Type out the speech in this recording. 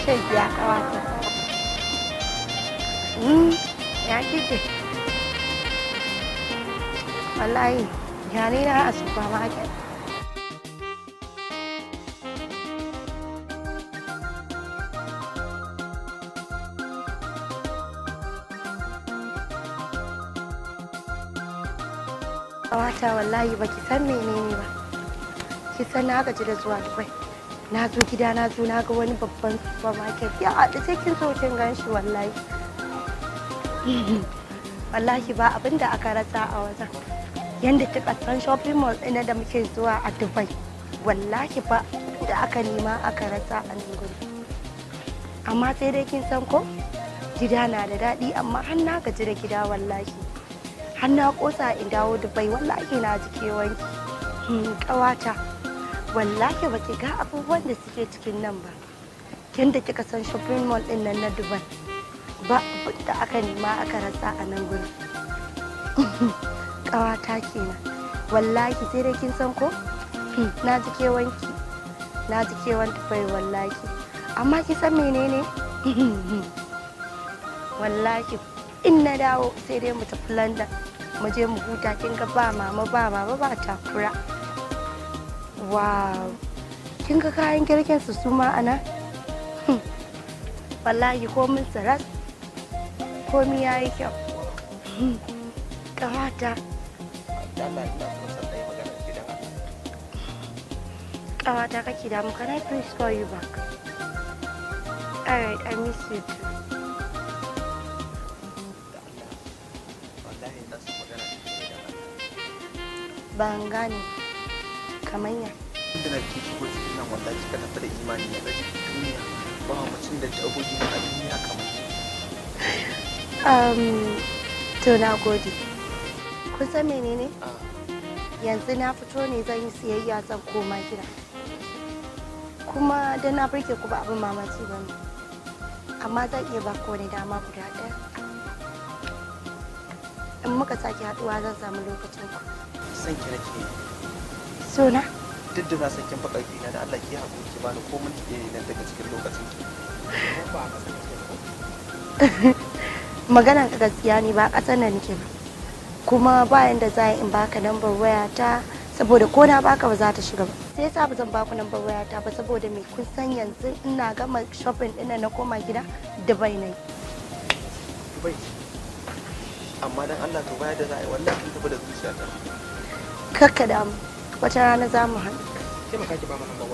Shegiya ƙawata. Ya kike? Wallahi, ya ni na a supermarket. Ƙawata, wallahi baki san menene ba. Ki san na gaji da zuwa Dubai. Na zo gida, na zo na ga wani babban supermarket ya haɗu, sai kin so kin gan shi wallahi. Wallahi ba abin da aka rasa a wajen. Yanda kika san shopping mall ɗin da muke zuwa a Dubai. Wallahi ba da aka nema aka rasa a nan gurin. Amma sai dai kin san ko? Gida na da daɗi, amma har na gaji da gida wallahi. Har na ƙosa in dawo Dubai, wallahi na ji kewanki. Ƙawata, wallahi ba ki ga abubuwan da suke cikin nan ba. Yanda kika san shopping mall ɗin nan na Dubai. Ba abin da aka nema aka rasa a nan gurin. Ƙawata kenan. Wallahi sai dai kin san ko? Na ji kewanki. Na ji kewan Dubai wallahi. Amma ki san menene? Wallahi in na dawo sai dai mu tafi London. Mu je mu huta, kin ga ba mama ba baba ba takura. Wow. Kin ga kayan girkin su suma ana? Wallahi komin saras. Komi yayi kyau. Ƙawata. Allah, ina so san ɗaya magana da gidan Allah. Ƙawata, kake damu. Can I please call you back? Alright, I miss you too. Da Allah. Wallahi ina son magana da ke ne dan Allah. Ban gane. Kamanya. Inda na ke shigo cikin nan, wallahi kika tafi da imani na ji duniya ba mutum da ta goge a duniya kamar ki. To, na gode. Kun san menene? Ah. Yanzu na fito ne zan yi siyayya, zan koma gida. Kuma dan na burge ku ba abin mamaki ba ne. Amma zan iya ba ku wani dama guda ɗaya. In muka sake haɗuwa zan samu lokacin ku. San ki nake yi. So na? Duk da na san kin fi ƙarfi na, da Allah ki haƙuri ki bani ko minti ɗaya ne nan daga cikin lokacin ki. Ba a ƙasa kake ba ko? Maganan ka gaskiya ne, ba ƙasar nan nake ba. Kuma bayan da za in baka lambar wayata, saboda ko na baka ba za ta shiga ba. Sai yasa ba zan baku lambar wayata ba, saboda me? Kun san yanzu ina gama shopping ɗin na koma gida, Dubai na yi. Dubai. Amma dan Allah, to baya da za a yi, wallahi kin tafi da zuciyata. Kakka damu. Wata rana za mu haɗu. Taimaka ki ba mu lambar waya.